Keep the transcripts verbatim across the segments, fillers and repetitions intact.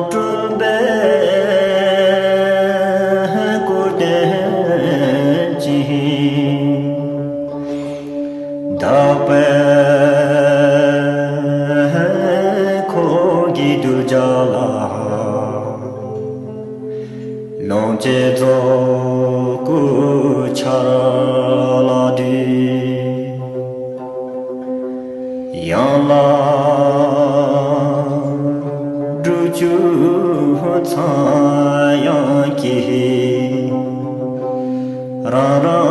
སྤྲུལ་པའི་སྐུར་བསྟན་ཅིང་། དག་པའི་འཁོར་གྱིས་གདུལ་བྱ་ལ། ལོངས་སྤྱོད་རྫོགས་སྐུའི་ཆར་ལ་འདུད། ཡན་ལག་དྲུག་ཅུ་ཚངས་དབྱངས་ཀྱིས། རང་རང་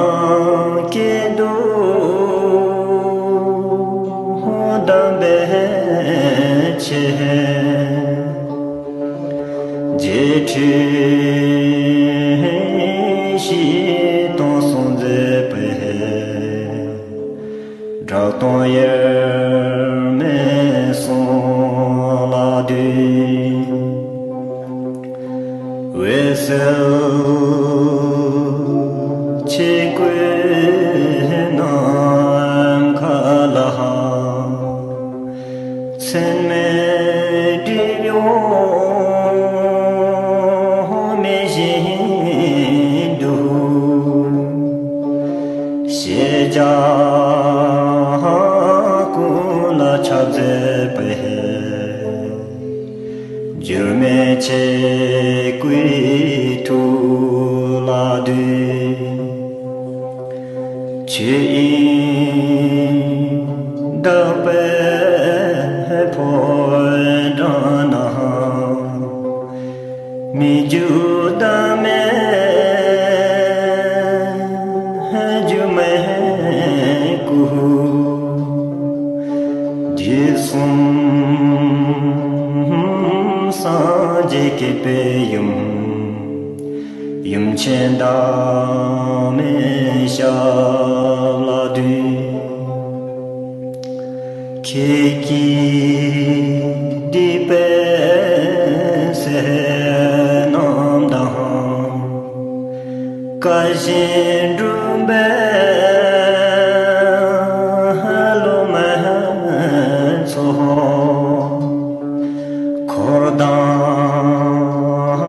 སྐད་དུ་གདམས་པའི་ཆེད། རྗེས་ཁྲིད་བཞི་སྟོང་གསུང་མཛད་པའི། གྲགས་སྟོང་དབྱེར་མེད་གསུང་ལ་འདུད། འོད་གསལ་ཆོས་སྐུའི་ནམ་མཁའ་ལ། མཚན་མའི་སྒྲིབ་གཡོགས་མེད་བཞིན་དུ། ཤེས་བྱ་ཀུན་ལ་ཁྱབ་མཛད་པའི། འགྱུར་མེད་ཆོས་སྐུའི་ཐུགས་ལ་འདུད། ཆོས་དབྱིངས་དག་པའི་ཕོ་བྲང་ན། མི་འགྱུར་བདག་མེད་སྒྱུ་མའི་སྐུ། དུས་གསུམ་སངས་རྒྱས་བསྐྱེད་པའི་ཡུམ། ཡུམ་ཆེན་བདག་མེད་ཞབས་ལ་འདུད། ཁྱེད་ཀྱིས་བསྡུས་པའི་ཟས་རྣམས་དང་། བཀའ་བཞིན་སྒྲུབ་པའི་